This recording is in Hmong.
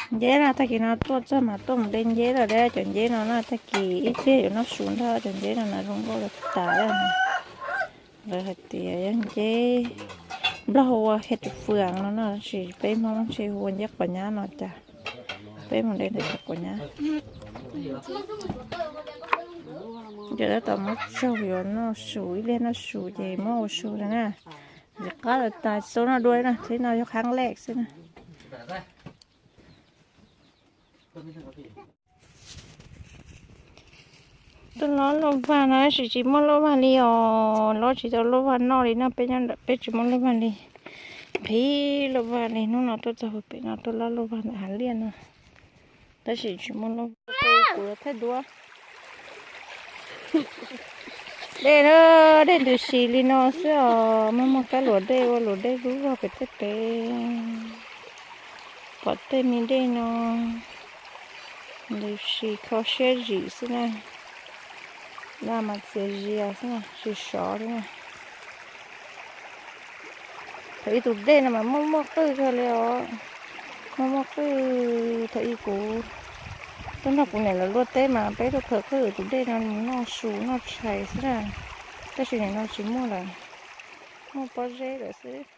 Nceb na, tag kis no tuaj txog mas tuaj mus de nceb lawm. Cov nceb no na tag kis ib pliag yuav noj su ntag. Cov nceb no na zoo nkauj tas tas. Lawv hais tias yog nceb, Nplog hu ua hais tias fwam no no, tab sis peb Hmoob ntshe hu ua nceb quav nyab no cas. Peb mus de ntawm cov quav nyab. Ces tab tom muab tsaug yuav noj su, ib pliag noj su ces muab ua su lawm na. Ces qab lawm tas xub no dua na, thiab no yog qhab lej xwb na. Tuaj lob lauj vag no tab sis tsis muaj lauj vag li os, lob tsis tau lauj vag noj li no, peb nyob ntawm peb tsis muaj lauj vag li. Qhib lauj vag li, hnub no tuaj txog pem no tuaj lob lauj vag ntawm hav liaj no, tab sis tsis muaj lauj vag, kuv thaij duab. Dej na, dej ntws si li no xwb os, muaj muaj kab luam dej ua luam dej lub zog pem tej pem. Pom tej me dej no ntws si kho siab zim xwb na. Laj mas txias zias xwb na, tsis sov li na. Thaum ub tus dej no mas muaj muaj qwj kawg li os. Muaj muaj qwj, thaum ub kuv tuaj nrog kuv niam lawv luaj teb mas peb tuaj khaws qwj tus dej no mus noj su noj tshais xwb na. Tab sis nim no tsis muaj lawm, muaj pob zeb lawm xwb.